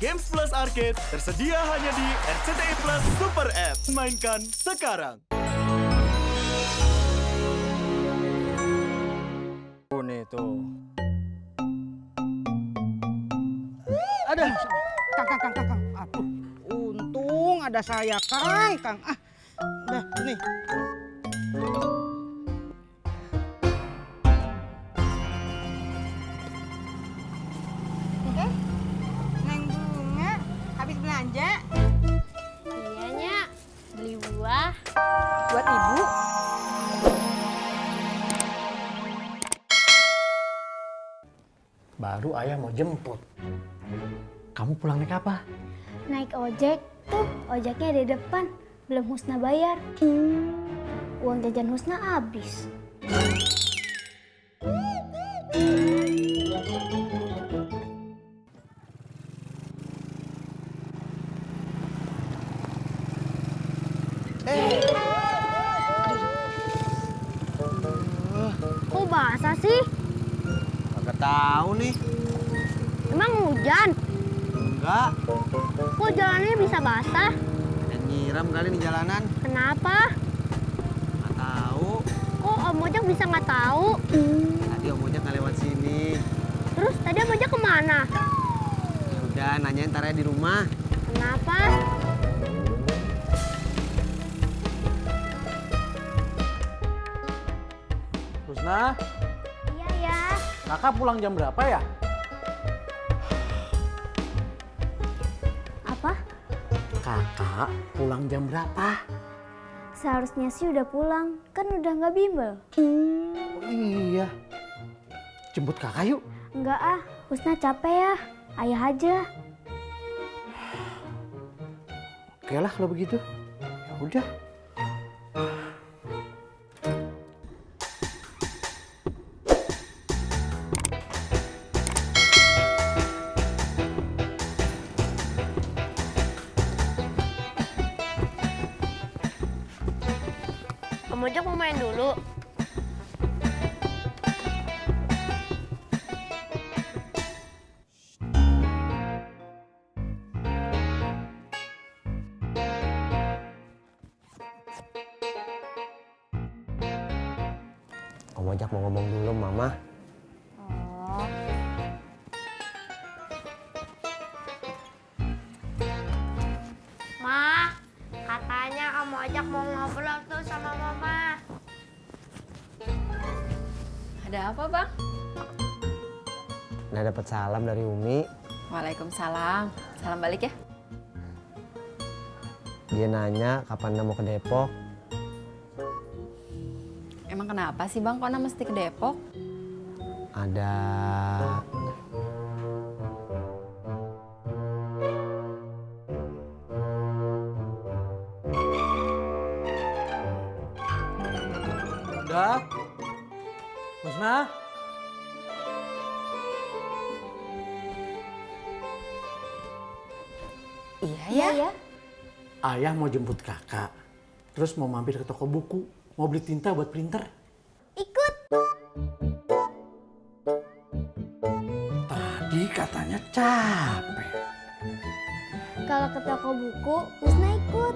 Games Plus Arcade tersedia hanya di RCTI Plus Super App. Mainkan sekarang. Nih tuh. Ada, Kang. Aduh, untung ada saya, Kang. Udah, sini. Neng Bunga, habis belanja? Iya, Nyak. Beli buah. Buat ibu? Baru ayah mau jemput. Kamu pulang naik apa? Naik ojek. Tuh, ojeknya di depan. Belum Husna bayar. Uang jajan Husna habis. Kok basah sih? Kagak tahu nih. Emang hujan? Enggak. Kok jalannya bisa basah? Ada nyiram kali di jalanan. Kenapa? Nggak tahu. Kok Om Ojek bisa nggak tahu? Tadi Om Ojek nggak lewat sini. Terus tadi Om Ojek kemana? Ya udah, nanyain ntar aja di rumah. Kenapa? Husna, Iya ya. kakak pulang jam berapa ya? Apa? Kakak pulang jam berapa? Seharusnya sih udah pulang. Kan udah nggak bimbel. Oh iya. Jemput kakak yuk. Enggak ah, Husna capek ya. Ayah aja. Oke lah kalau begitu. Ya udah. Om Ojek mau main dulu. Om Ojek mau ngomong dulu, Mama. Oh. Ma, katanya Om Ojek mau ngobrol tuh sama Mama. Ada apa, Bang? Nah, dapat salam dari Umi. Waalaikumsalam. Salam balik ya. Dia nanya kapan mau ke Depok. Emang kenapa sih, Bang? Kok Ana mesti ke Depok? Ada Udah. Husna. Iya ya. Ayah mau jemput kakak. Terus mau mampir ke toko buku. Mau beli tinta buat printer. Ikut. Tadi katanya capek. Kalau ke toko buku, Husna ikut.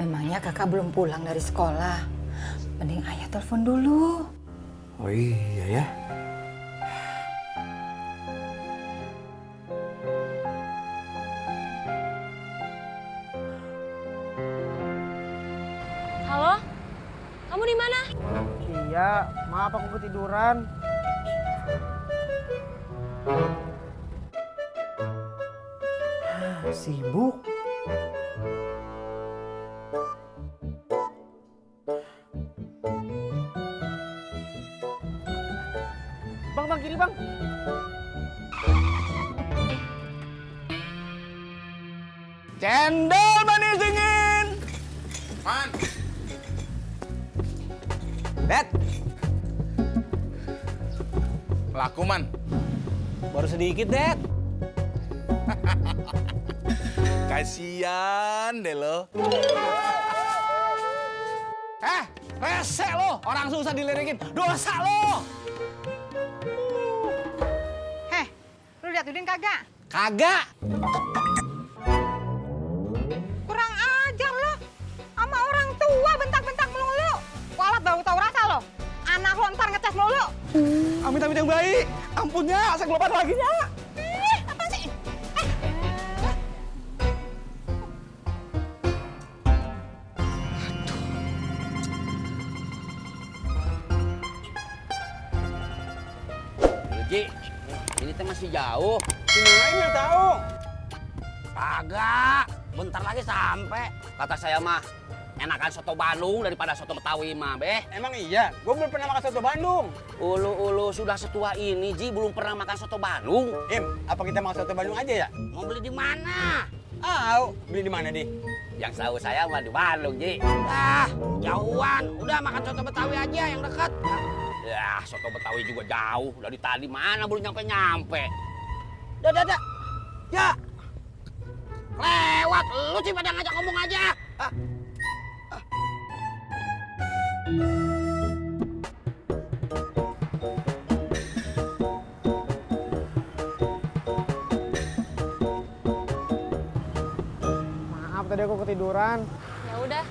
Memangnya kakak belum pulang dari sekolah. Mending ayah telepon dulu. Oh iya ya. Halo? Kamu di mana? Iya, maaf aku ketiduran. Sibuk. Bang, kiri bang. Cendol manis dingin. Man. Bet. Laku, Man. Baru sedikit, Det. Kasian deh lo. Rese lo, orang susah dilirikin. Dosa lo. Lu lihat Udin kagak? Kagak. Kurang ajar lo. Sama orang tua bentak-bentak melulu. Kualat baru tahu rasa lo. Anak lo ntar ngetes melulu. Amit-amit yang baik. Ampunnya, saya kelopak lagi ya. Apa sih? Ji, ini teh masih jauh. Gimana ini tahu? Kagak, bentar lagi sampai. Kata saya mah, enakan soto Bandung daripada soto Betawi mah, Beh. Emang iya? Gue belum pernah makan soto Bandung. Ulu sudah setua ini, Ji, belum pernah makan soto Bandung. Apa kita makan soto Bandung aja ya? Mau beli di mana? Beli di mana, Di? Yang tahu saya mah di Bandung, Ji. Ah, jauhan. Udah makan soto Betawi aja yang dekat. Ya, soto Betawi juga jauh. Dari tadi mana belum nyampe-nyampe. Dah. Ya. Lewat, lu sih pada ngajak ngomong aja. Maaf tadi aku ketiduran. Ya udah,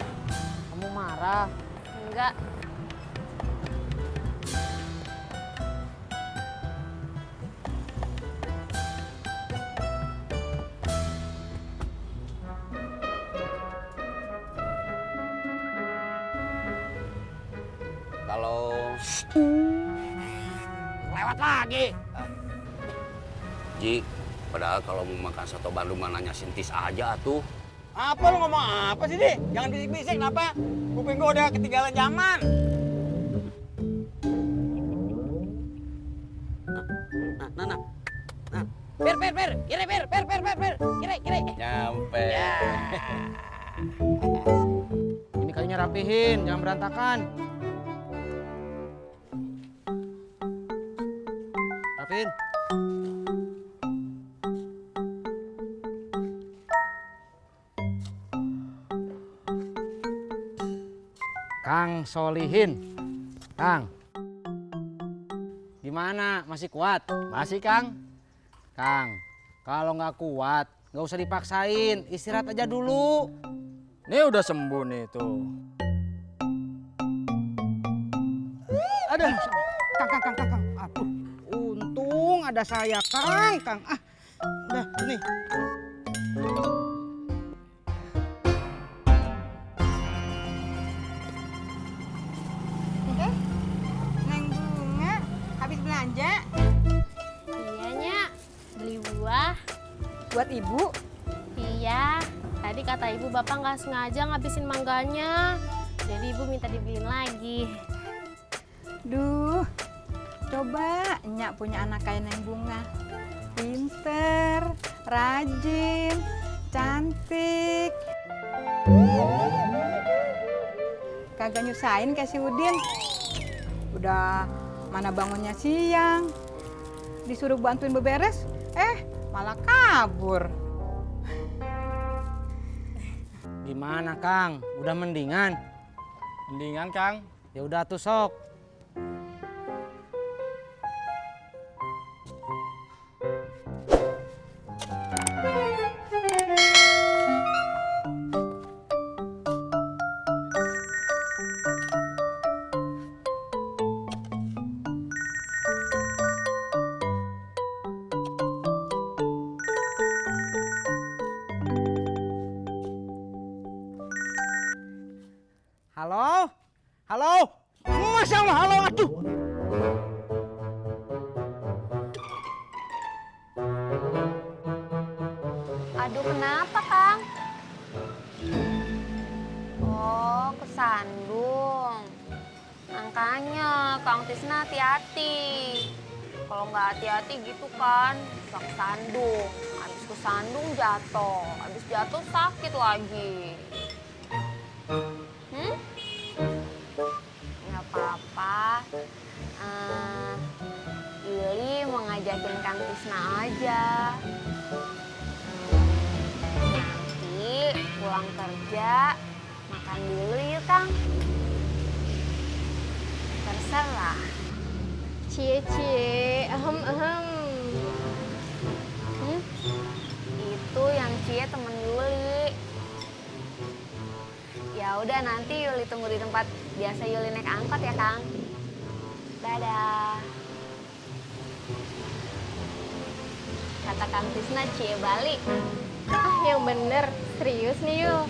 Kamu marah. enggak. Kalau lewat lagi. Ji, padahal kalau mau makan soto Bandung mah nanya sintis aja atuh. Apa lu ngomong apa sih, Di? Jangan bisik-bisik, kenapa? Kuping gua udah ketinggalan zaman. Nah. Per. Kiri. Nyampe. Ya. Ini kayunya rapihin, jangan berantakan. Rapihin. Kang Solihin. Kang. Gimana? Masih kuat? Masih, Kang? Kang, kalau nggak kuat, nggak usah dipaksain. Istirahat aja dulu. Ini udah sembuh nih tuh. Aduh, Kang. Aduh, untung ada saya, Kang. Udah, nih. Neng Bunga, habis belanja? Iya, Nyak. Beli buah. Buat ibu? Iya. Tadi kata ibu bapak nggak sengaja ngabisin mangganya. Jadi ibu minta dibeliin lagi. Duh, coba Nyak punya anak kayak Neng Bunga. Pinter, rajin, cantik. Kagak nyusahin kayak si Udin. Udah mana bangunnya siang. Disuruh bantuin beberes, malah kabur. Gimana, Kang? Udah mendingan? Mendingan, Kang. Ya udah tuh sok. Halo? Masya Allah, halo, aduh. Aduh, kenapa, Kang? Oh, kesandung. Angkanya, Kang Tisna hati-hati. Kalau nggak hati-hati gitu kan, bisa kesandung. Habis kesandung jatuh. Habis jatuh sakit lagi. Nggak apa-apa. Ili mau ngajakin Kang Tisna aja. Nanti pulang kerja makan dulu yuk, Kang. Terserah. Cie, ahem. Iya, nanti Yuli tunggu di tempat biasa Yuli naik angkot ya, Kang. Dadah. Kata Kang Tisna, cie balik. Ah, yang bener. Serius nih, Yul.